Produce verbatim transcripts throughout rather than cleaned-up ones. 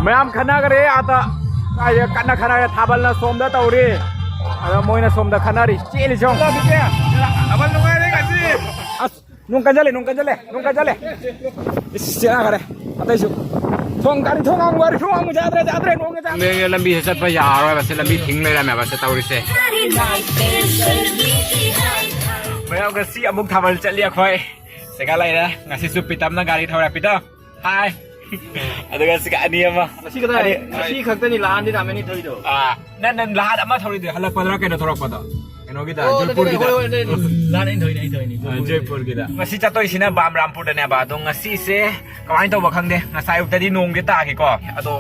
ꯃꯌꯥꯝ ꯈꯟꯅꯈ꯭ꯔꯦ ꯑꯥꯗ꯫ ꯀꯥꯏꯗ ꯀꯟꯅ ꯈꯟꯅꯈ꯭ꯔꯦ꯫ ꯊꯥꯕꯜꯅ ꯁꯣꯝꯗ ꯇꯧꯔꯤ, ꯑꯗ ꯃꯣꯏꯅ ꯁꯣꯝꯗ ꯈꯟꯅꯔꯤ꯫ ꯆꯦꯜꯂꯤꯁꯤ ꯌꯦꯡꯉꯨ꯫ ꯊꯥꯕꯜ ꯅꯨꯡꯉꯥꯏꯔꯦ ꯉꯁꯤ꯫ ꯑꯁ, ꯅꯣꯡ ꯀꯟꯖꯜꯂꯦ, ꯅꯣꯡ ꯀꯟꯖꯜꯂꯦ, ꯅꯣꯡ ꯀꯟꯖꯜꯂꯦ꯫ ꯏꯁ, ꯆꯦꯟꯅꯈ꯭ꯔꯦ꯫ ꯑꯇꯩꯁꯨ꯫ ꯊꯣꯡ, ꯒꯥꯔꯤ ꯊꯣꯡ ꯍꯥꯡꯉꯨ, ꯒꯥꯔꯤ ꯊꯣꯡ ꯍꯥꯡꯉꯨ, ꯌꯥꯗ꯭ꯔꯦ, ꯌꯥꯗ꯭ꯔꯦ, ꯅꯣꯡ ꯌꯥꯗ꯭ꯔꯦ꯫ ꯂꯝꯕꯤꯁꯦ ꯆꯠꯄ ꯌꯥꯔꯔꯣꯏꯕ, ꯁꯤ ꯂꯝꯕꯤ ꯊꯤꯡ ꯂꯩꯔꯝꯃꯦꯕ, ꯁꯤ ꯇꯧꯔꯤꯁꯦ꯫ ꯃꯌꯥꯝ, ꯉꯁꯤ ꯑꯃꯨꯛ ꯊꯥꯕꯜ ꯆꯠꯂꯤ ꯑꯩꯈꯣꯏ꯫ ꯁꯤꯒ ꯂꯩꯔꯦ꯫ ꯉꯁꯤꯁꯨ ꯄꯤꯇꯝꯅ ꯒꯥꯔꯤ ꯊꯧꯔꯦ꯫ ꯄꯤꯇꯝ, ꯍꯥꯏ꯫ ꯑꯗꯨꯒ ꯁꯤꯒ ꯑꯅꯤ ꯑꯃ꯫ ꯉꯁꯤ ꯈꯛꯇꯅꯦ, ꯑꯅꯤ꯫ ꯉꯁꯤ ꯈꯛꯇꯅꯤ ꯂꯥꯟꯗꯤ ꯔꯥꯃꯦꯟꯅꯤ ꯊꯧꯔꯤꯗꯣ꯫ ꯑꯥ, ꯅꯪ, ꯅꯪ ꯂꯥꯟ ꯑꯃ ꯊꯧꯔꯤꯗꯣ, ꯍꯜꯂꯛꯄꯗꯔ ꯀꯩꯅꯣ ꯊꯧꯔꯛꯄꯗꯣ? ꯀꯩꯅꯣꯒꯤꯗ, ꯑꯣ, ꯅꯠꯇꯦ, ꯅꯠꯇꯦ, ꯖꯣꯏꯄꯨꯔꯒꯤꯗ꯫ ꯍꯣꯏ, ꯍꯣꯏ, ꯅꯠꯇꯦ, ꯂꯥꯟ ꯑꯩꯅ ꯊꯧꯔꯤꯅꯦ, ꯑꯩꯅ ꯊꯧꯔꯤꯅꯦ, ꯑꯥ, ꯖꯣꯏꯄꯨꯔꯒꯤꯗ꯫ ꯖꯣꯏꯄꯨꯔꯒꯤꯗ꯫ ꯉꯁꯤ ꯆꯠꯇꯣꯏꯁꯤꯅ ꯕꯥꯝꯔꯥꯝꯄꯨꯔꯗꯅꯦꯕ꯫ ꯑꯗꯣ ꯉꯁꯤꯁꯦ ꯀꯃꯥꯏꯅ ꯇꯧꯕ ꯈꯪꯗꯦ꯫ ꯉꯁꯥꯏ ꯑꯌꯨꯛꯇꯗꯤ ꯅꯣꯡꯗꯤ ꯇꯥꯈꯤꯀꯣ꯫ ꯑꯗꯣ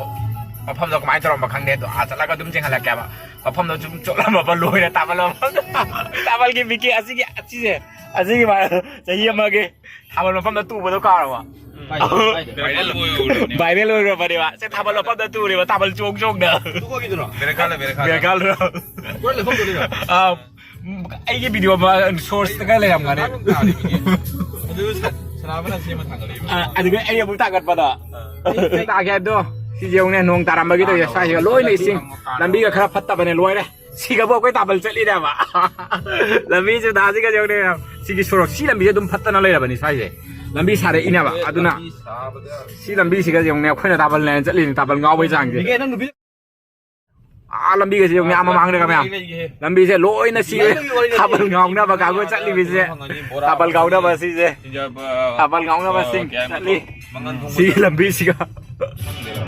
ꯃꯐꯝꯗꯣ ꯀꯃꯥꯏꯅ ꯇꯧꯔꯝꯕ ꯈꯪꯗꯦ꯫ ꯑꯗꯣ ꯑꯥ ꯆꯠꯂꯒ ꯑꯗꯨꯝ ꯌꯦꯡꯍꯜꯂꯛꯀꯦꯕ꯫ ꯃꯐꯝꯗꯣ ꯁꯨꯝ ꯆꯣꯠꯂꯝꯃꯕ ꯂꯣꯏꯔꯦ꯫ ꯊꯥꯕꯜ ꯃꯐꯝꯗꯣ꯫ ꯊꯥꯕꯜꯒꯤ ꯕꯤꯀꯤ ꯑꯁꯤꯒꯤ, ꯑꯁꯤꯁꯦ, ꯑꯁꯤꯒꯤ ꯃꯥ-, ꯆꯍꯤ ꯑꯃꯒꯤ ꯊꯥꯕꯜ ꯃꯐꯝꯗ ꯇꯨꯕꯗꯣ ꯀꯥꯎꯔꯕ? ꯎꯝ꯫ ꯀꯥꯏꯗ? ꯀꯥꯏꯗ? ꯚꯥꯏꯔꯦꯜ ꯑꯣꯏꯔꯨꯔꯕꯅꯦꯕ꯫ ꯁꯦ, ꯊꯥꯕꯜ ꯃꯐꯝꯗ ꯇꯨꯔꯦꯕ, ꯊꯥꯕꯜ ꯆꯣꯡ ꯆꯣꯡꯗ꯫ ꯇꯨꯀꯣꯛꯀꯤꯗꯨꯔꯣ? ꯕꯦꯔꯀꯥꯜꯗ, ꯕꯦꯔꯀꯥꯜꯗ꯫ ꯕꯦꯔꯀꯥꯜꯗꯨꯔꯣ? ꯀꯣꯏ ꯂꯩꯐꯝ ꯇꯨꯔꯤꯔꯣ? ꯑꯥ, ꯑꯩꯒꯤ ꯚꯤꯗꯤꯑꯣ ꯑꯃ ꯁꯣꯔꯁꯇꯒ ꯂꯩꯔꯝꯒꯅꯤ꯫ ꯑꯗꯨ ꯁ-, ꯁꯅꯥꯕꯅ ꯁꯦꯝꯃ ꯊꯥꯡꯒꯠꯂꯛꯏꯕ꯫ ꯑꯥ, ꯑꯗꯨꯒ ꯑꯩ ꯑꯃꯨꯛ ꯊꯥꯒꯠꯄꯗꯣ꯫ ꯑꯥ꯫ ꯇꯥꯒꯦ ꯍꯥꯏꯕꯗꯣ꯫ ꯁꯤꯁꯦ ꯌꯦꯡꯉꯨꯅꯦ, ꯅꯣꯡ ꯇꯥꯔꯝꯕꯒꯤ ꯇꯧꯔꯤꯁꯦ, ꯁ꯭ꯋꯥꯏꯁꯤꯒ ꯂꯣꯏꯅ ꯏꯁꯤꯡ꯫ ꯂꯝꯕꯤꯒ ꯈꯔ ꯐꯠꯇꯕꯅꯦ, ꯂꯣꯏꯔꯦ꯫ ꯁꯤꯒꯕꯨ ꯑꯩꯈꯣꯏ ꯊꯥꯕꯜ ꯆꯠꯂꯤꯅꯦꯕ꯫ ꯂꯝꯕꯤꯁꯦ ꯗꯥꯁꯤꯒ ꯌꯧꯔꯦ꯫ ꯁꯤꯒꯤ ꯁꯣꯔꯣꯛ, ꯁꯤ ꯂꯝꯕꯤꯁꯦ ꯑꯗꯨꯝ ꯐꯠꯇꯅ ꯂꯩꯔꯕꯅꯤ ꯁ꯭ꯋꯥꯏꯁꯦ꯫ ꯂꯝꯕꯤ ꯁꯥꯔꯛꯏꯅꯦꯕ꯫ ꯑꯗꯨꯅ ꯂꯝꯕꯤ ꯁꯥꯕꯗ ꯁꯤ ꯂꯝꯕꯤꯁꯤꯒ ꯌꯦꯡꯉꯨꯅꯦ, ꯑꯩꯈꯣꯏꯅ ꯊꯥꯕꯜ ꯂꯦꯟ ꯆꯠꯂꯤꯅꯤ, ꯊꯥꯕꯜ ꯉꯥꯎꯕꯩ ꯆꯥꯡꯁꯦ꯫ ꯕꯤꯀꯦ, ꯅꯪ ꯅꯨꯄꯤ ꯑꯥ, ꯂꯝꯕꯤꯒꯁꯦ ꯌꯦꯡꯉꯨꯅꯦ, ꯑꯥ ꯃꯃꯥꯡꯗꯒ ꯃꯌꯥꯝ꯫ ꯂꯩ, ꯂꯩ, ꯂꯩ꯫ ꯂꯝꯕꯤꯁꯦ ꯂꯣꯏꯅ ꯁꯤ ꯂꯩ, ꯂꯩ, ꯂꯩ, ꯂꯩ꯫ ꯊꯥꯕꯜ ꯉꯥꯎꯅꯕ ꯀꯥꯡꯕꯨ ꯆꯠꯂꯤꯕꯁꯦ꯫ ꯕꯣꯔꯥ ꯊꯥꯕꯜ ꯉꯥꯎꯅꯕ ꯁꯤꯁꯦ꯫ ꯁꯤꯡꯖꯥꯕ, ꯊꯥꯕꯜ ꯉꯥꯎꯅꯕꯁꯤꯡ ꯑ, ꯀꯌꯥ ꯆꯠꯂꯤ꯫ ꯃꯪꯒꯟ ꯊꯣꯡꯕ ꯁꯤ ꯆꯠꯂꯤ꯫ ꯂꯝꯕꯤꯁꯤꯒ꯫ ꯈꯪꯗꯦꯕ꯫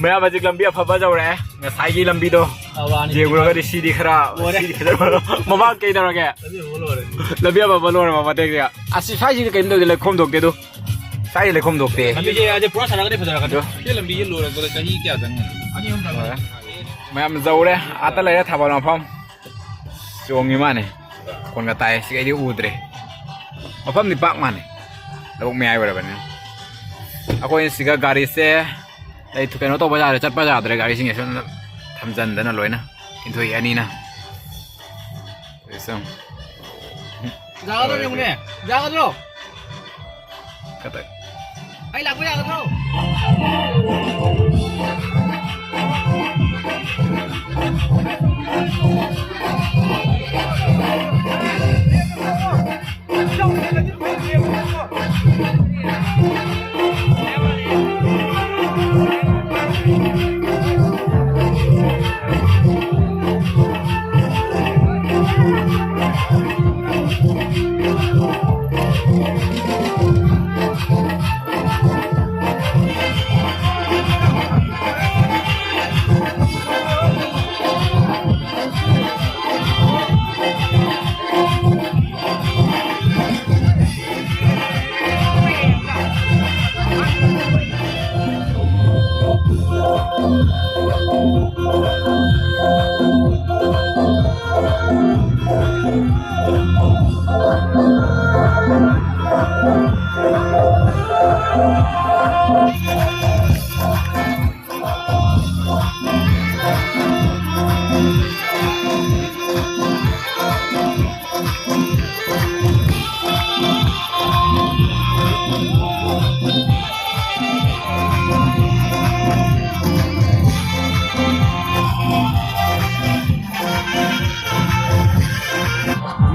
ꯃꯌꯥꯝ ꯍꯧꯖꯤꯛ ꯂꯝꯕꯤ ꯑꯐꯕ ꯌꯧꯔꯛꯑꯦ꯫ ꯉꯁꯥꯏꯒꯤ ꯂꯝꯕꯤꯗꯣ ꯑꯋꯥꯅꯤ꯫ ꯌꯦꯡꯉꯨꯔꯒꯗꯤ ꯁꯤꯗꯤ ꯈꯔ, ꯂꯣꯏꯔꯦ꯫ ꯁꯤꯗꯤ ꯈꯔ ꯃꯃꯥꯡ ꯀꯩꯗꯧꯔꯒꯦ? ꯂꯝꯕꯤ ꯑꯐꯕ ꯂꯣꯏꯔꯦ꯫ ꯂꯝꯕꯤ ꯑꯐꯕ ꯂꯣꯏꯔꯕ ꯃꯇꯦꯛꯁꯤꯗ꯫ ꯑꯁꯤ ꯁ꯭ꯋꯥꯏꯁꯤꯗꯤ ꯀꯩꯝ ꯇꯧꯗꯦ, ꯂꯩꯈꯣꯝ ꯊꯣꯛꯇꯦ ꯑꯗꯨ꯫ ꯁ꯭ꯋꯥꯏꯁꯤ ꯂꯩꯈꯣꯝ ꯊꯣꯛꯇꯦ꯫ ꯂꯝꯕꯤꯁꯦ ꯑꯗꯤ ꯄꯨꯔꯥ ꯁꯥꯟꯅꯒꯗꯤ ꯐꯖꯔꯛꯀꯅꯤ꯫ ꯑꯗꯣ꯫ ꯁꯤ ꯂꯝꯕꯤꯁꯦ ꯂꯣꯏꯔꯛꯄꯗ ꯆꯍꯤ ꯀꯌꯥ ꯆꯪꯒꯅꯤ? ꯑꯅꯤ ꯑꯍꯨꯝ ꯆꯪꯒꯅꯤ꯫ ꯂꯣꯏꯔꯦ꯫ ꯃꯌꯥꯝ ꯌꯧꯔꯦ꯫ ꯑꯥꯗ ꯂꯩꯔꯦ ꯊꯥꯕꯜ ꯃꯐꯝ꯫ ꯆꯣꯡꯉꯤ ꯃꯥꯅꯦ꯫ ꯈꯣꯟꯒ ꯇꯥꯏ꯫ ꯁꯤ ꯑꯩꯗꯤ ꯎꯗ꯭ꯔꯦ꯫ ꯃꯐꯝꯗꯤ ꯄꯥꯛ ꯃꯥꯅꯦ꯫ ꯂꯧꯕꯨꯛ ꯃꯌꯥꯏ ꯑꯣꯏꯔꯕꯅꯤꯅ꯫ ꯑꯩꯈꯣꯏ ꯁꯤꯒ ꯒꯥꯔꯤꯁꯦ ꯂꯩ-, ꯀꯩꯅꯣ ꯇꯧꯕ ꯌꯥꯗ꯭ꯔꯦ, ꯆꯠꯄ ꯌꯥꯗ꯭ꯔꯦ꯫ ꯒꯥꯔꯤꯁꯤꯡꯁꯦ ꯁꯣꯝꯗ ꯊꯝꯖꯟꯗꯅ ꯂꯣꯏꯅ ꯏꯟꯊꯣꯛꯏ ꯑꯅꯤꯅ꯫ ꯁꯨꯝ꯫ ꯌꯥꯒꯗ꯭ꯔꯣ ꯌꯦꯡꯉꯨꯅꯦ? ꯌꯥꯒꯗ꯭ꯔꯣ? ꯀꯗꯥꯏ? ꯑꯩ ꯂꯥꯛꯄ ꯌꯥꯒꯗ꯭ꯔꯣ?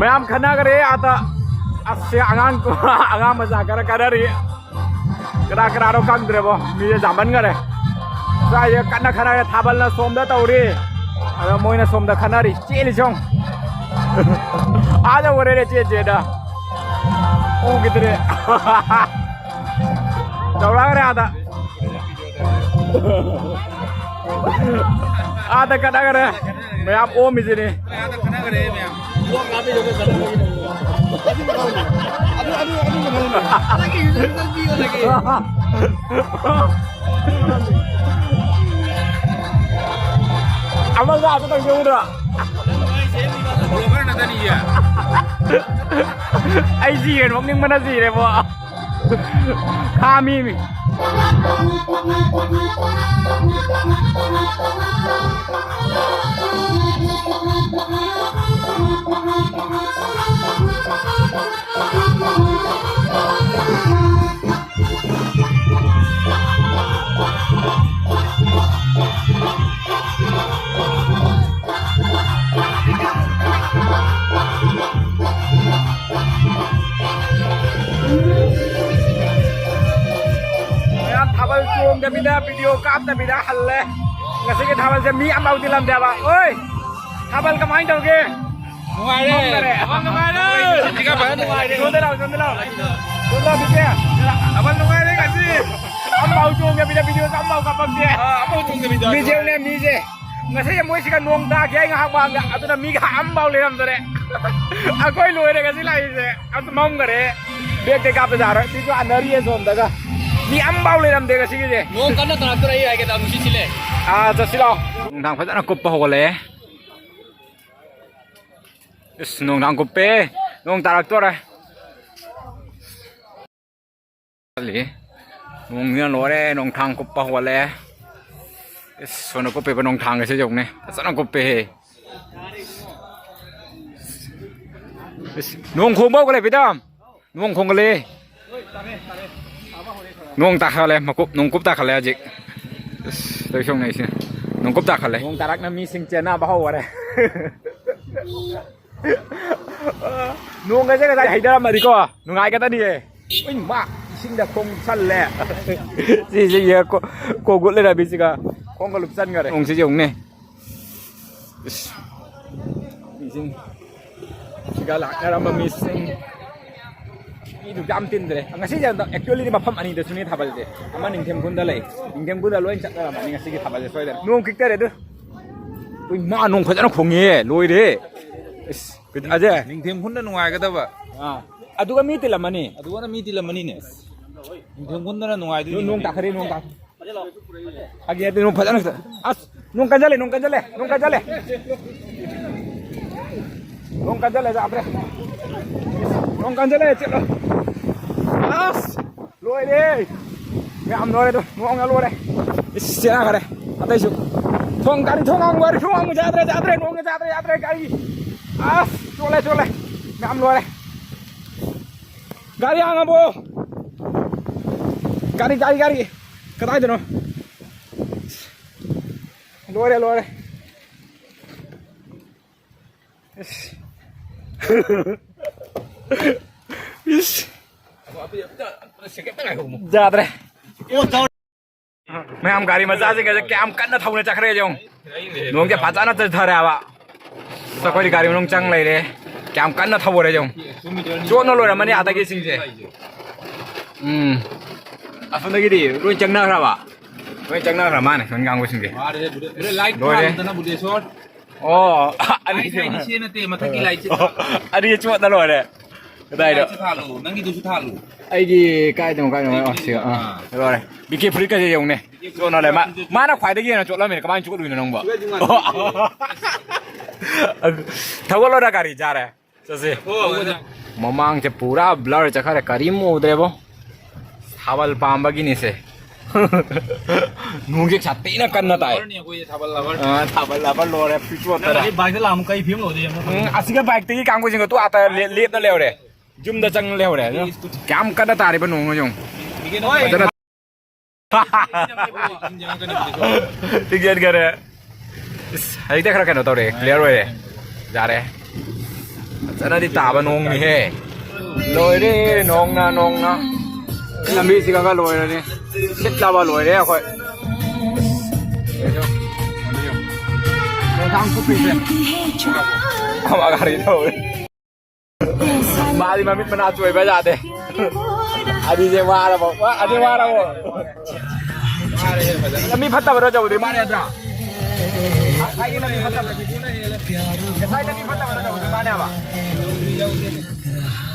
ꯃꯌꯥꯝ ꯈꯟꯅꯈ꯭ꯔꯦ ꯑꯥꯗ꯫ ꯑꯁ, ꯁꯤ ꯑꯉꯥꯡ, ꯑꯉꯥꯡ ꯃꯆꯥ ꯈꯔ ꯈꯟꯅꯔꯤ꯫ ꯀꯅꯥ ꯀꯅꯥꯅꯣ ꯈꯪꯗ꯭ꯔꯦꯕꯣ, ꯃꯤꯁꯦ ꯌꯥꯝꯃꯟꯈꯔꯦ꯫ ꯁ꯭ꯋꯥꯏꯁꯦ ꯀꯟꯅ ꯈꯟꯅꯔꯦ, ꯊꯥꯕꯜꯅ ꯁꯣꯝꯗ ꯇꯧꯔꯤ, ꯑꯗ ꯃꯣꯏꯅ ꯁꯣꯝꯗ ꯈꯟꯅꯔꯤ꯫ ꯆꯦꯜꯂꯤꯁꯦ ꯌꯦꯡꯉꯨ꯫ ꯑꯥꯗ ꯑꯣꯏꯔꯦꯅꯦ ꯆꯦꯟ ꯆꯦꯟꯗ꯫ ꯎꯈꯤꯗ꯭ꯔꯦ꯫ ꯇꯧꯔꯛꯈ꯭ꯔꯦ ꯑꯥꯗ꯫ ꯑꯥꯗ ꯈꯠꯅꯈ꯭ꯔꯦ꯫ ꯃꯌꯥꯝ ꯑꯣꯝꯃꯤꯁꯤꯅꯤ꯫ ꯑꯃ ꯋꯥꯕ ꯇꯧꯖꯧꯗ꯭ꯔꯣ? ꯑꯩ ꯁꯤꯔꯦ, ꯅꯣꯛꯅꯤꯡꯕꯅ ꯁꯤꯔꯦꯕꯣ꯫ ꯈꯥꯃꯤꯃꯤ꯫ ꯆꯣꯡꯗꯕꯤꯗ, ꯚꯤꯗꯤꯑꯣ ꯀꯥꯞꯇꯕꯤꯗ ꯍꯜꯂꯦ꯫ ꯉꯁꯤꯒꯤ ꯊꯥꯕꯜꯁꯦ ꯃꯤ ꯑꯃꯐꯥꯎ ꯇꯤꯜꯂꯝꯗꯦꯕ꯫ ꯑꯣꯏ, ꯊꯥꯕꯜ ꯀꯃꯥꯏꯅ ꯇꯧꯒꯦ? ꯅꯨꯡꯉꯥꯏꯔꯦ꯫ ꯃꯝꯗꯔꯦ꯫ ꯊꯥꯕꯜ ꯅꯨꯡꯉꯥꯏꯔꯦ꯫ ꯁꯤꯒ ꯐꯖꯅ ꯅꯨꯡꯉꯥꯏꯔꯦ꯫ ꯁꯣꯝꯗ ꯂꯥꯛꯑꯣ, ꯁꯣꯝꯗ ꯂꯥꯛꯑꯣ꯫ ꯁꯣꯝꯗ ꯂꯥꯛꯑꯣ, ꯕꯤꯖꯦ꯫ ꯊꯥꯕꯜ ꯅꯨꯡꯉꯥꯏꯔꯦ ꯉꯁꯤ꯫ ꯑꯃꯐꯥꯎ ꯆꯣꯡꯗꯕꯤꯗ, ꯚꯤꯗꯤꯑꯣꯁꯨ ꯑꯃꯐꯥꯎ ꯀꯥꯞꯄꯛꯇꯦ꯫ ꯑꯥ, ꯑꯃꯐꯥꯎ ꯆꯣꯡꯗꯕꯤꯗ꯫ ꯃꯤꯁꯦ ꯎꯅꯦ, ꯃꯤꯁꯦ꯫ ꯉꯁꯤ ꯃꯣꯏꯁꯤꯒ ꯅꯣꯡ ꯇꯥꯈꯤ ꯑꯩ ꯉꯥꯏꯍꯥꯛ ꯃꯥꯡꯗ, ꯑꯗꯨꯅ ꯃꯤꯒ ꯑꯝꯐꯥꯎ ꯂꯩꯔꯝꯗꯔꯦ꯫ ꯑꯩꯈꯣꯏ ꯂꯣꯏꯔꯦ ꯉꯁꯤ ꯂꯥꯛꯏꯁꯦ꯫ ꯑꯝꯇ ꯃꯝꯈꯔꯦ꯫ ꯕꯦꯛꯇꯩ ꯀꯥꯞꯄ ꯌꯥꯔꯣꯏ꯫ ꯁꯤꯁꯨ ꯑꯅꯔꯤꯌꯦ ꯁꯣꯝꯗꯒ꯫ ꯃꯤ ꯑꯝꯐꯥꯎ ꯂꯩꯔꯝꯗꯦ ꯉꯁꯤꯒꯤꯁꯦ꯫ ꯅꯣꯡ ꯀꯟꯅ ꯇꯥꯔꯛꯇꯣꯔꯦ, ꯑꯩ ꯍꯥꯏꯒꯦ ꯇꯧꯕ ꯁꯤ ꯁꯤꯜꯂꯦ꯫ ꯑꯥ, ꯆꯠꯁꯤ ꯂꯥꯛꯑꯣ꯫ ꯅꯨꯡꯗꯥꯡ ꯐꯖꯅ ꯀꯨꯞꯄ ꯍꯧꯒꯠꯂꯛꯑꯦ꯫ ꯏꯁ, ꯅꯨꯡꯗꯥꯡ ꯀꯨꯞꯄꯦ꯫ ꯅꯣꯡ ꯇꯥꯔꯛꯇꯣꯔꯦ꯫ ꯆꯠꯂꯤ꯫ ꯅꯣꯡꯁꯤꯅ ꯂꯣꯏꯔꯦ, ꯅꯣꯡꯊꯥꯡ ꯀꯨꯞꯄ ꯍꯧꯒꯠꯂꯦ꯫ ꯏꯁ, ꯁꯣꯝꯗ ꯀꯨꯞꯄꯤꯕ ꯅꯣꯡꯊꯥꯡꯒꯁꯦ ꯌꯦꯡꯉꯨꯅꯦ, ꯐꯖꯅ ꯀꯨꯞꯄꯦꯍꯦ꯫ ꯏꯁ, ꯅꯣꯡ ꯈꯣꯡꯕ ꯍꯧꯒꯠꯂꯦ, ꯕꯤꯗꯝ꯫ ꯅꯣꯡ ꯈꯣꯡꯒꯠꯂꯦ꯫ ꯅꯣꯡ ꯇꯥꯈꯠꯂꯦ, ꯃꯀꯨꯞ, ꯅꯣꯡꯀꯨꯞ ꯇꯥꯈꯠꯂꯦ ꯍꯧꯖꯤꯛ꯫ ꯏꯁ, ꯇꯧꯏꯁꯦ ꯌꯦꯡꯉꯨꯅꯦ, ꯏꯁꯤꯡ ꯅꯣꯡꯀꯨꯞ ꯇꯥꯈꯠꯂꯦ꯫ ꯅꯣꯡ ꯇꯥꯔꯛꯅ ꯃꯤꯁꯤꯡ ꯆꯦꯟꯅꯕ ꯍꯧꯈꯔꯦ꯫ ꯅꯣꯡꯒꯁꯦ ꯉꯁꯥꯏ ꯍꯩꯊꯔꯝꯃꯗꯤꯀꯣ, ꯅꯨꯡꯉꯥꯏꯒꯗꯅꯤꯌꯦ꯫ ꯎꯏ ꯃꯥ, ꯏꯁꯤꯡꯗ ꯈꯣꯡ ꯆꯜꯂꯦ꯫ ꯁꯤꯁꯦ ꯌꯦ, ꯀꯣ-, ꯀꯣꯒꯨꯠ ꯂꯩꯔꯝꯃꯤꯁꯤꯒ ꯈꯣꯡꯒ ꯂꯨꯞꯆꯟꯈꯔꯦ꯫ ꯅꯣꯡꯁꯤ ꯌꯦꯡꯉꯨꯅꯦ꯫ ꯏꯁ, ꯏꯁꯤꯡ ꯁꯤꯒ ꯂꯥꯛꯅꯔꯝꯕ ꯃꯤꯁꯤꯡ꯫ ꯃꯤꯗꯨ ꯌꯥꯝ ꯇꯤꯟꯗ꯭ꯔꯦ꯫ ꯉꯁꯤꯁꯦ actually ꯃꯐꯝ ꯑꯅꯤꯗꯁꯨꯅꯦ ꯊꯥꯕꯜꯁꯦ꯫ ꯑꯃ ꯅꯤꯡꯊꯦꯝ ꯈꯨꯟꯗ ꯂꯩ꯫ ꯅꯤꯡꯊꯦꯝ ꯈꯨꯟꯗ ꯂꯣꯏ ꯆꯠꯅꯔꯝꯃꯅꯤ ꯉꯁꯤꯒꯤ ꯊꯥꯕꯜꯁꯦ ꯁꯣꯏꯗꯅ꯫ ꯅꯣꯡ ꯈꯤꯛꯇꯔꯦ ꯑꯗꯨ꯫ ꯎꯏ ꯃꯥ, ꯅꯣꯡ ꯐꯖꯅ ꯈꯣꯡꯉꯦ꯫ ꯂꯣꯏꯔꯦ꯫ ꯏꯁ, ꯑꯖꯦ꯫ ꯅꯤꯡꯊꯦꯝ ꯈꯨꯟꯗ ꯅꯨꯡꯉꯥꯏꯒꯗꯕ꯫ ꯑꯥ꯫ ꯑꯗꯨꯒ ꯃꯤ ꯇꯤꯜꯂꯝꯃꯅꯤ꯫ ꯑꯗꯨꯒꯅ ꯃꯤ ꯇꯤꯜꯂꯝꯃꯅꯤꯅꯦ꯫ ꯅꯤꯡꯊꯦꯝ ꯈꯨꯟꯗꯅ ꯅꯨꯡꯉꯥꯏꯗꯣꯏꯅꯤ꯫ ꯅꯣꯡ ꯇꯥꯈꯠꯂꯦ, ꯅꯣꯡ ꯇꯥꯈꯠꯂꯦ꯫ ꯐꯥꯒꯤ ꯅꯠꯇꯦ, ꯅꯣꯡ ꯐꯖꯅ ꯈꯤꯇꯪ꯫ ꯑꯁ, ꯅꯣꯡ ꯀꯟꯖꯜꯂꯦ, ꯅꯣꯡ ꯀꯟꯖꯜꯂꯦ, ꯅꯣꯡ ꯀꯟꯖꯜꯂꯦ꯫ ꯅꯣꯡ ꯀꯟꯖꯜꯂꯦ, ꯌꯥꯗ꯭ꯔꯦ꯫ ꯅꯣꯡ ꯀꯟꯖꯜꯂꯦ, ꯆꯦꯜꯂꯣ꯫ ꯑꯁ, ꯂꯣꯏꯔꯦ꯫ ꯃꯌꯥꯝ ꯂꯣꯏꯔꯦ ꯑꯗꯨ, ꯅꯣꯡꯅ ꯂꯣꯏꯔꯦ꯫ ꯏꯁ, ꯆꯦꯟꯅꯈ꯭ꯔꯦ꯫ ꯑꯇꯩꯁꯨ꯫ ꯊꯣꯡ, ꯒꯥꯔꯤ ꯊꯣꯡ ꯍꯥꯡꯕ, ꯒꯥꯔꯤ ꯊꯣꯡ ꯍꯥꯡꯕ ꯌꯥꯗ꯭ꯔꯦ, ꯌꯥꯗ꯭ꯔꯦ, ꯅꯣꯡꯅ ꯌꯥꯗ꯭ꯔꯦ, ꯌꯥꯗ꯭ꯔꯦ, ꯒꯥꯔꯤ꯫ ꯑꯁ, ꯆꯣꯠꯂꯦ, ꯆꯣꯠꯂꯦ꯫ ꯃꯌꯥꯝ ꯂꯣꯏꯔꯦ꯫ ꯒꯥꯔꯤ ꯍꯥꯡꯉꯕꯣ? ꯒꯥꯔꯤ, ꯒꯥꯔꯤ, ꯒꯥꯔꯤ꯫ ꯀꯗꯥꯏꯗꯅꯣ? ꯂꯣꯏꯔꯦ, ꯂꯣꯏꯔꯦ꯫ ꯏꯁ꯫ ꯏꯁ꯫ ꯌꯥꯗ꯭ꯔꯦ꯫ ꯃꯌꯥꯝ ꯒꯥꯔꯤ ꯃꯆꯥꯁꯤꯡꯒꯁꯦ ꯀꯌꯥꯝ ꯀꯟꯅ ꯊꯧꯅ ꯆꯠꯈ꯭ꯔꯦ ꯌꯦꯡꯉꯨ꯫ ꯅꯣꯡꯁꯦ ꯐꯖꯅ ꯆꯨꯊꯔꯦ ꯍꯥꯏꯕ꯫ ꯑꯁ, ꯑꯩꯈꯣꯏꯗꯤ ꯒꯥꯔꯤ ꯃꯅꯨꯡ ꯆꯪ ꯂꯩꯔꯦ꯫ ꯀꯌꯥꯝ ꯀꯟꯅ ꯊꯧꯔꯦ ꯌꯦꯡꯉꯨ꯫ ꯆꯣꯠꯅ ꯂꯣꯏꯔꯝꯃꯅꯤ ꯑꯥꯗꯒꯤ ꯏꯁꯤꯡꯁꯦ꯫ ꯎꯝ꯫ ꯑꯁꯣꯝꯗꯒꯤꯗꯤ ꯂꯣꯏ ꯆꯪꯅꯈ꯭ꯔꯕ? ꯂꯣꯏ ꯆꯪꯅꯈ꯭ꯔ ꯃꯥꯅꯦ, ꯁꯣꯝ ꯀꯥꯡꯕꯨꯁꯤꯡꯁꯦ꯫ ꯂꯥꯏꯠ ꯂꯣꯏꯔꯦ꯫ ꯊꯥꯜꯂꯨꯗꯅ ꯕꯨꯙꯦꯁꯣꯔ꯫ ꯑꯣ, ꯑꯅꯤ ꯑꯩꯁꯦ, ꯑꯩꯁꯦ ꯅꯠꯇꯦ, ꯃꯊꯛꯀꯤ ꯂꯥꯏꯠꯁꯦ ꯊꯥꯜꯂꯨ꯫ ꯑꯅꯤ ꯆꯣꯠꯅ ꯂꯣꯏꯔꯦ꯫ ꯀꯗꯥꯏꯗ? ꯂꯥꯏꯠꯁꯦ ꯊꯥꯜꯂꯨ, ꯅꯪꯒꯤꯗꯨꯁꯨ ꯊꯥꯜꯂꯨ꯫ ꯑꯩꯒꯤ ꯀꯥꯏꯗꯅꯣ, ꯀꯥꯏꯗꯅꯣ? ꯑꯣ, ꯁꯤ, ꯑꯥ, ꯑꯥ꯫ ꯂꯣꯏꯔꯦ꯫ ꯕꯤ ꯀꯦ ꯐꯨꯔꯤꯠꯀꯁꯦ ꯌꯦꯡꯉꯨꯅꯦ꯫ ꯆꯣꯠꯅ ꯂꯩ꯫ ꯃꯥ-, ꯃꯥꯅ ꯈ꯭ꯋꯥꯏꯗꯒꯤ ꯍꯦꯟꯅ ꯆꯣꯠꯂꯝꯃꯤꯅꯦ꯫ ꯀꯃꯥꯏꯅ ꯆꯣꯠꯂꯨꯏꯅꯣ ꯅꯪꯕꯣ? ꯊꯧꯒꯠꯂꯣꯗ ꯒꯥꯔꯤ ꯖꯥꯔꯦ꯫ ꯆꯠꯁꯦ꯫ ꯍꯣꯏ, ꯍꯣꯏ꯫ ꯃꯃꯥꯡꯁꯦ ꯄꯨꯔꯥ ꯕ꯭ꯂꯔ ꯆꯠꯈꯔꯦ, ꯀꯔꯤꯝ ꯎꯗ꯭ꯔꯦꯕꯣ꯫ ꯊꯥꯕꯜ ꯄꯥꯝꯕꯒꯤꯅꯤꯁꯦ꯫ ꯅꯣꯡꯁꯦ ꯁꯥꯊꯤꯅ ꯀꯟꯅ ꯇꯥꯏ꯫ ꯂꯚꯔꯅꯤ ꯑꯩꯈꯣꯏꯁꯦ, ꯊꯥꯕꯜ ꯂꯚꯔ꯫ ꯑꯥ, ꯊꯥꯕꯜ ꯂꯚꯔ ꯂꯣꯏꯔꯦ, ꯐ꯭ꯔꯤ ꯆꯣꯠꯇꯔꯦ꯫ ꯅꯪ ꯕꯥꯏꯛꯇ ꯂꯥꯛꯑꯃꯨꯛ ꯀꯩ ꯐꯤꯕꯝ ꯂꯩꯍꯧꯗꯣꯏꯅꯣ? ꯎꯝ, ꯑꯁꯤꯒ ꯕꯥꯏꯛꯇꯒꯤ ꯀꯥꯡꯕꯨꯁꯤꯡꯒ ꯇꯣ ꯑꯥꯗ ꯂꯦ-, ꯂꯦꯞꯅ ꯂꯩꯍꯧꯔꯦ꯫ ꯌꯨꯝꯗ ꯆꯪ ꯂꯩꯍꯧꯔꯦ꯫ ꯀꯌꯥꯝ ꯀꯟꯅ ꯇꯥꯔꯤꯕ ꯅꯣꯡꯅꯣ ꯌꯦꯡꯉꯨ꯫ ꯍꯣꯏ꯫ ꯐꯖꯅ ꯊꯤꯡꯖꯤꯟꯈꯔꯦ꯫ ꯏꯁ, ꯍꯧꯖꯤꯛꯇꯤ ꯈꯔ ꯀꯩꯅꯣ ꯇꯧꯔꯦ, ꯀ꯭ꯂꯤꯌꯥꯔ ꯑꯣꯏꯔꯦ꯫ ꯌꯥꯔꯦ꯫ ꯐꯖꯅꯗꯤ ꯇꯥꯕ ꯅꯣꯡꯅꯤꯍꯦ꯫ ꯂꯣꯏꯔꯦ, ꯅꯣꯡꯅ, ꯅꯣꯡꯅ꯫ ꯂꯝꯕꯤꯁꯤꯒ ꯂꯣꯏꯔꯅꯤ꯫ ꯁꯤꯠꯂꯕ ꯂꯣꯏꯔꯦ ꯑꯩꯈꯣꯏ꯫ ꯈꯣꯡꯊꯥꯡ ꯀꯨꯞꯄꯤꯁꯦ꯫ ꯑꯃ ꯒꯥꯔꯤ ꯊꯧꯔꯦ꯫ ꯃꯥꯗꯤ ꯃꯃꯤꯠ ꯃꯅꯥ ꯆꯣꯏꯕ ꯌꯥꯗꯦ꯫ ꯑꯅꯤꯁꯦ ꯋꯥꯔꯕꯣ? ꯋꯥ-, ꯑꯅꯤ ꯋꯥꯔꯕꯣ? ꯂꯝꯕꯤ ꯐꯠꯇꯕꯔꯣ ꯇꯧꯗ꯭ꯔꯤ ꯃꯥꯅꯦ ꯅꯠꯇ꯭ꯔꯥ? ꯉꯁꯥꯏꯒꯤ ꯂꯝꯕꯤ ꯐꯠꯇꯕ-, ꯉꯁꯥꯏ ꯂꯝꯕꯤ ꯐꯠꯇꯕꯔꯣ ꯇꯧꯗ꯭ꯔꯤ ꯃꯥꯅꯦꯕ?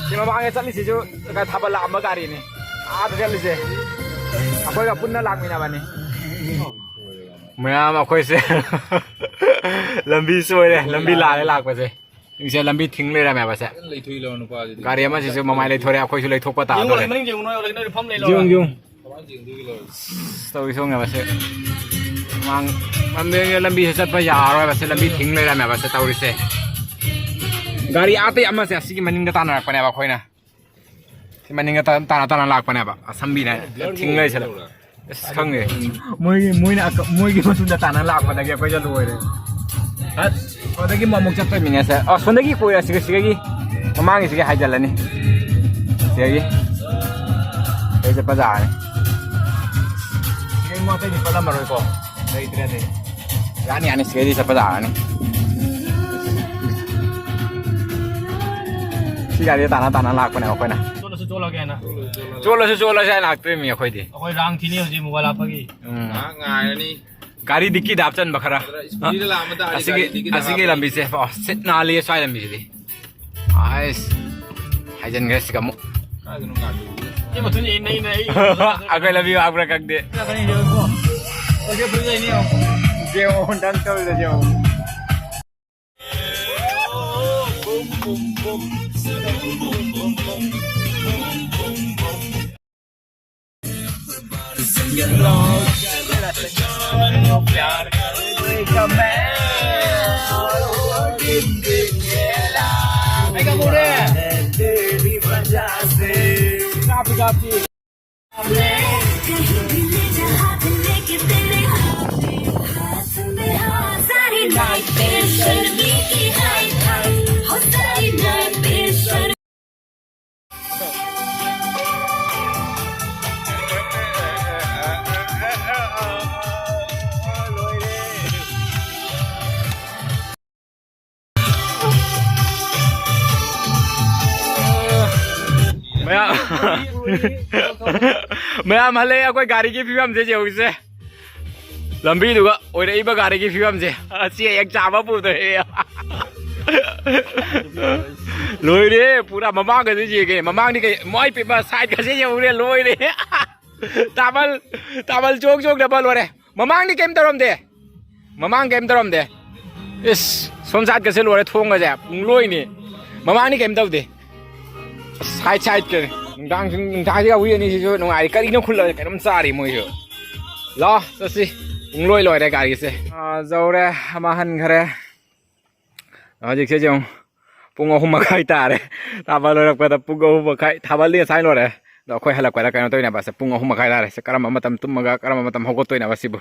ꯁꯤ ꯃꯃꯥꯡꯗ ꯆꯠꯂꯤꯁꯤꯁꯨ ꯊꯥꯕꯜ ꯂꯥꯛꯑꯝꯕ ꯒꯥꯔꯤꯅꯤ꯫ ꯑꯥꯗ ꯆꯠꯂꯤꯁꯦ ꯑꯩꯈꯣꯏꯒ ꯄꯨꯟꯅ ꯂꯥꯛꯃꯤꯟꯅꯕꯅꯤ꯫ ꯃꯌꯥꯝ ꯑꯩꯈꯣꯏꯁꯦ ꯂꯝꯕꯤ ꯁꯣꯏꯔꯦ, ꯂꯝꯕꯤ ꯂꯥꯜꯂꯦ ꯂꯥꯛꯄꯁꯦ꯫ ꯁꯤꯡꯁꯦ ꯂꯝꯕꯤ ꯊꯤꯡ ꯂꯩꯔꯝꯃꯦꯕ ꯁꯦ꯫ ꯐꯖꯅ ꯂꯩꯊꯣꯛꯏ ꯂꯧꯔ ꯅꯨꯄꯥꯁꯤꯗꯤ꯫ ꯒꯥꯔꯤ ꯑꯃꯁꯤꯁꯨ ꯃꯃꯥꯏ ꯂꯩꯊꯣꯔꯛꯑꯦ, ꯑꯩꯈꯣꯏꯁꯨ ꯂꯩꯊꯣꯛꯄ ꯌꯦꯡꯉꯨ, ꯇꯥꯗꯣꯔꯦ꯫ ꯃꯅꯤꯡ ꯌꯦꯡꯉꯨ, ꯅꯣꯏ ꯂꯩꯅꯔꯤ ꯐꯝ ꯂꯩ ꯂꯧꯔ꯫ ꯌꯦꯡꯉꯨ, ꯌꯦꯡꯉꯨ꯫ ꯀꯃꯥꯏꯅ ꯆꯦꯡꯗꯣꯏꯒꯤ ꯂꯧꯔ? ꯑꯁ, ꯇꯧꯔꯤ ꯁꯣꯝꯒꯤ ꯃꯁꯦ꯫ ꯃꯥꯡ-, ꯂꯝꯕꯤ, ꯂꯝꯕꯤꯁꯦ ꯆꯠꯄ ꯌꯥꯔꯔꯣꯏꯕ ꯁꯦ, ꯂꯝꯕꯤ ꯊꯤꯡ ꯂꯩꯔꯝꯃꯦꯕ ꯁꯦ ꯇꯧꯔꯤꯁꯦ꯫ ꯒꯥꯔꯤ ꯑꯇꯩ ꯑꯃꯁꯦ ꯑꯁꯤꯒꯤ ꯃꯅꯤꯡꯗ ꯇꯥꯟꯅꯔꯛꯄꯅꯦꯕ ꯑꯩꯈꯣꯏꯅ꯫ ꯁꯤ ꯃꯅꯤꯡꯗ ꯇꯥ-, ꯇꯥꯟꯅ ꯇꯥꯟꯅ ꯂꯥꯛꯄꯅꯦꯕ꯫ ꯑꯁꯝꯕꯤꯅ ꯊꯤꯡ ꯂꯩꯁꯤꯜꯂꯦ꯫ ꯑꯁ, ꯈꯪꯗꯦ꯫ ꯃꯣꯏꯒꯤ, ꯃꯣꯏꯅ ꯑꯀ-, ꯃꯣꯏꯒꯤ ꯃꯇꯨꯡꯗ ꯇꯥꯟꯅ ꯂꯥꯛꯄꯗꯒꯤ ꯑꯩꯈꯣꯏꯁꯦ ꯂꯣꯏꯔꯦ꯫ ꯑꯁ, ꯑꯗꯒꯤ ꯑꯃꯨꯛ ꯆꯠꯇꯣꯏꯃꯤꯅꯦ ꯁꯦ꯫ ꯑ, ꯁꯣꯝꯗꯒꯤ ꯀꯣꯏꯔ ꯁꯤꯒ-, ꯁꯤꯒꯒꯤ ꯃꯃꯥꯡꯒꯤ ꯁꯤꯒ ꯍꯥꯏꯖꯤꯜꯂꯅꯤ꯫ ꯁꯤꯒꯒꯤ꯫ ꯁꯤꯗ ꯆꯠꯄ ꯌꯥꯔꯅꯤ꯫ ꯄꯨꯡ ꯑꯇꯩꯗꯤ ꯄꯠꯂꯝꯃꯔꯣꯏꯀꯣ? ꯂꯩꯇ꯭ꯔꯦꯅꯦ꯫ ꯌꯥꯅꯤ, ꯌꯥꯅꯤ, ꯁꯤꯗꯩꯗꯤ ꯆꯠꯄ ꯇꯥꯔꯅꯤ꯫ ꯁꯤ ꯒꯥꯔꯤꯗ ꯇꯥꯅ ꯇꯥꯅ ꯂꯥꯛꯄꯅꯦ ꯑꯩꯈꯣꯏꯅ꯫ ꯆꯣꯠꯂꯁꯨ ꯆꯣꯠꯂꯒꯦꯅ꯫ ꯆꯣꯠꯂꯁꯨ ꯆꯣꯠꯂꯁꯦ ꯂꯥꯛꯇꯣꯏꯃꯤ ꯑꯩꯈꯣꯏꯗꯤ꯫ ꯑꯩꯈꯣꯏ ꯔꯥꯡ ꯊꯤꯅꯤ ꯍꯧꯖꯤꯛ ꯃꯣꯕꯥꯏꯜ ꯍꯥꯞꯄꯒꯤ꯫ ꯎꯝ꯫ ꯉꯥꯏꯍꯥꯛ ꯉꯥꯏꯔꯅꯤ꯫ ꯒꯥꯔꯤ ꯗꯤꯛꯀꯤꯗ ꯍꯥꯞꯆꯟꯕ ꯈꯔ꯫ ꯑꯗꯨꯗ ꯁ꯭ꯀꯨꯇꯤꯗ ꯂꯥꯛꯑꯝꯕ ꯇꯥꯔꯗꯤ ꯑꯁꯤꯒꯤ, ꯒꯥꯔꯤ ꯗꯤꯛꯀꯤꯗ ꯑꯁꯤꯒꯤ ꯍꯥꯞꯄꯒꯤ꯫ ꯂꯝꯕꯤꯁꯦ, ꯑꯣ, ꯁꯤꯠ ꯅꯥꯜꯂꯤ ꯁ꯭ꯋꯥꯏ ꯂꯝꯕꯤꯁꯤꯗꯤ꯫ ꯑꯥꯏꯁ, ꯍꯥꯏꯖꯤꯟꯈ꯭ꯔꯦ ꯁꯤꯒ ꯑꯃꯨꯛ꯫ ꯀꯥꯏꯗꯅꯣ ꯉꯥꯛꯇꯣꯏꯁꯦ? ꯁꯤ ꯃꯊꯨꯟ ꯏꯟꯅ ꯏꯟꯅ ꯑꯩ ꯑꯩꯈꯣꯏ ꯂꯝꯕꯤ ꯉꯥꯛꯄ꯭ꯔꯥ ꯈꯪꯗꯦ꯫ ꯂꯥꯛꯀꯅꯤ ꯌꯦꯡꯉꯣ꯫ ꯑꯣꯀꯦ, ꯐꯨꯔꯤꯠ ꯂꯩꯅꯤ ꯌꯦꯡꯉꯣ꯫ ꯌꯦꯡꯉꯣ, ꯅꯪ ꯇꯧꯔꯤꯗꯣ ꯌꯦꯡꯉꯣ꯫ ꯃꯌꯥꯝ, ꯃꯌꯥꯝ ꯍꯜꯂꯛꯑꯦ꯫ ꯑꯩꯈꯣꯏ ꯒꯥꯔꯤꯒꯤ ꯐꯤꯕꯝꯁꯦ ꯌꯦꯡꯉꯨꯁꯦ꯫ ꯂꯝꯕꯤꯗꯨꯒ ꯑꯣꯏꯔꯛꯏꯕ ꯒꯥꯔꯤꯒꯤ ꯐꯤꯕꯝꯁꯦ꯫ ꯑꯁꯤ ꯍꯦꯛ ꯆꯥꯕ ꯄꯨꯗꯣꯏ꯫ ꯂꯣꯏꯔꯦ꯫ ꯄꯨꯔꯥ ꯃꯃꯥꯡꯒꯁꯦ ꯌꯦꯡꯒꯦ꯫ ꯃꯃꯥꯡꯗꯤ ꯀꯩ, ꯃꯣꯏ ꯄꯤꯕ ꯁꯥꯏꯠꯀꯁꯦ ꯌꯦꯡꯉꯨꯅꯦ꯫ ꯂꯣꯏꯔꯦ꯫ ꯇꯥꯕꯜ, ꯇꯥꯕꯜ ꯆꯣꯡ ꯆꯣꯡꯗꯕ ꯂꯣꯏꯔꯦ꯫ ꯃꯃꯥꯡꯗꯤ ꯀꯩꯝ ꯇꯧꯔꯝꯗꯦ꯫ ꯃꯃꯥꯡ ꯀꯩꯝ ꯇꯧꯔꯝꯗꯦ꯫ ꯏꯁ, ꯁꯣꯝ ꯁꯥꯏꯠꯀꯁꯦ ꯂꯣꯏꯔꯦ, ꯊꯣꯡꯒꯁꯦ ꯄꯨꯡ ꯂꯣꯏꯅꯤ꯫ ꯃꯃꯥꯡꯗꯤ ꯀꯩꯝ ꯇꯧꯗꯦ꯫ ꯁꯥꯏꯠ ꯁꯥꯏꯠꯀꯅꯤ꯫ ꯅꯨꯡꯗꯥꯡ, ꯅꯨꯡꯗꯥꯡꯁꯤꯒ ꯍꯨꯏ ꯑꯅꯤꯁꯤꯁꯨ ꯅꯨꯡꯉꯥꯏꯔꯤ꯫ ꯀꯔꯤꯅꯣ ꯈꯨꯜꯂꯒ ꯀꯩꯅꯣꯝ ꯆꯥꯔꯤ ꯃꯣꯏꯁꯨ꯫ ꯂꯥꯛꯑꯣ, ꯆꯠꯁꯤ꯫ ꯄꯨꯡ ꯂꯣꯏ ꯂꯣꯏꯔꯦ ꯒꯥꯔꯤꯁꯦ꯫ ꯑꯥ, ꯌꯧꯔꯦ, ꯑꯃ ꯍꯟꯈꯔꯦ꯫ ꯍꯧꯖꯤꯛꯁꯦ ꯌꯦꯡꯉꯨ, ꯄꯨꯡ ꯑꯍꯨꯝ ꯃꯈꯥꯏ ꯇꯥꯔꯦ꯫ ꯊꯥꯕ ꯂꯣꯏꯔꯛꯄꯗ ꯄꯨꯡ ꯑꯍꯨꯝ ꯃꯈꯥꯏ, ꯊꯥꯕꯜꯗꯤ ꯉꯁꯥꯏ ꯂꯣꯏꯔꯦ꯫ ꯑꯗꯣ ꯑꯩꯈꯣꯏ ꯍꯜꯂꯛꯄꯗ ꯀꯩꯅꯣ ꯇꯧꯔꯤꯅꯦꯕ, ꯁꯦ ꯄꯨꯡ ꯑꯍꯨꯝ ꯃꯈꯥꯏ ꯇꯥꯔꯦ꯫ ꯁꯦ ꯀꯔꯝꯕ ꯃꯇꯝ ꯇꯨꯝꯃꯒ ꯀꯔꯝꯕ ꯃꯇꯝ ꯍꯧꯒꯠꯇꯣꯏꯅꯣꯕ ꯁꯤꯕꯨ?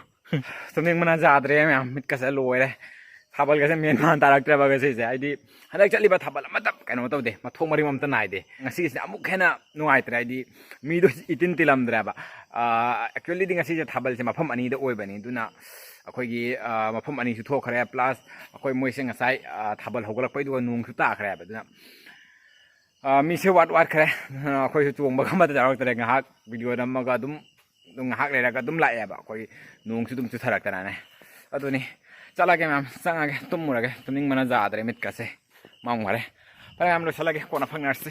ꯇꯨꯝꯅꯤꯡꯕꯅ ꯌꯥꯗ꯭ꯔꯦ ꯃꯌꯥꯝ, ꯃꯤꯠꯀꯁꯦ ꯂꯣꯏꯔꯦ꯫ ꯊꯥꯕꯜꯒꯁꯦ ꯃꯦꯟ ꯃꯥꯟ ꯇꯥꯔꯛꯇ꯭ꯔꯦꯕ ꯉꯁꯤꯁꯦ꯫ ꯍꯥꯏꯗꯤ ꯍꯟꯗꯛ ꯆꯠꯂꯤꯕ ꯊꯥꯕꯜ ꯑꯃꯠꯇ ꯀꯩꯅꯣ ꯇꯧꯗꯦ, ꯃꯊꯣꯡ ꯃꯔꯤꯝ ꯑꯝꯇ ꯅꯥꯏꯗꯦ꯫ ꯉꯁꯤꯁꯤꯅ ꯑꯃꯨꯛ ꯍꯦꯟꯅ ꯅꯨꯡꯉꯥꯏꯇ꯭ꯔꯦ, ꯍꯥꯏꯗꯤ ꯃꯤꯗꯣ ꯏꯇꯤꯟ ꯇꯤꯜꯂꯝꯗ꯭ꯔꯦꯕ꯫ ꯑꯦꯛꯆꯨꯋꯦꯜꯂꯤꯗꯤ ꯉꯁꯤꯁꯦ ꯊꯥꯕꯜꯁꯦ ꯃꯐꯝ ꯑꯅꯤꯗ ꯑꯣꯏꯕꯅꯤ, ꯑꯗꯨꯅ ꯑꯩꯈꯣꯏꯒꯤ ꯃꯐꯝ ꯑꯅꯤꯁꯨ ꯊꯣꯛꯈ꯭ꯔꯦ, ꯄ꯭ꯂꯁ ꯑꯩꯈꯣꯏ ꯃꯣꯏꯁꯦ ꯉꯁꯥꯏ ꯊꯥꯕꯜ ꯍꯧꯒꯠꯂꯛꯄꯩꯗꯨꯒ ꯅꯣꯡꯁꯨ ꯇꯥꯈ꯭ꯔꯦꯕ꯫ ꯑꯗꯨꯅ ꯃꯤꯁꯦ ꯋꯥꯠ ꯋꯥꯠꯈ꯭ꯔꯦ꯫ ꯑꯩꯈꯣꯏꯁꯨ ꯆꯣꯡꯕꯒ ꯑꯃꯠꯇ ꯌꯥꯎꯔꯛꯇ꯭ꯔꯦ꯫ ꯉꯥꯏꯍꯥꯛ ꯚꯤꯗꯤꯑꯣ ꯅꯝꯃꯒ ꯑꯗꯨꯝ ꯑꯗꯨꯝ ꯉꯥꯏꯍꯥꯛ ꯂꯩꯔꯒ ꯑꯗꯨꯝ ꯂꯥꯛꯑꯦꯕ꯫ ꯑꯩꯈꯣꯏ ꯅꯣꯡꯁꯨ ꯑꯗꯨꯝ ꯆꯨꯊꯔꯛꯇꯅꯅꯦ꯫ ꯑꯗꯨꯅꯤ, ꯆꯠꯂꯒꯦ ꯃꯌꯥꯝ, ꯆꯪꯉꯒꯦ, ꯇꯨꯝꯃꯨꯔꯒꯦ꯫ ꯇꯨꯝꯅꯤꯡꯕꯅ ꯌꯥꯗ꯭ꯔꯦ, ꯃꯤꯠꯀꯁꯦ ꯃꯝꯈꯔꯦ꯫ ꯐꯔꯦ ꯃꯌꯥꯝ, ꯂꯣꯏꯁꯤꯜꯂꯒꯦ, ꯀꯣꯟꯅ ꯐꯪꯅꯔꯁꯤ꯫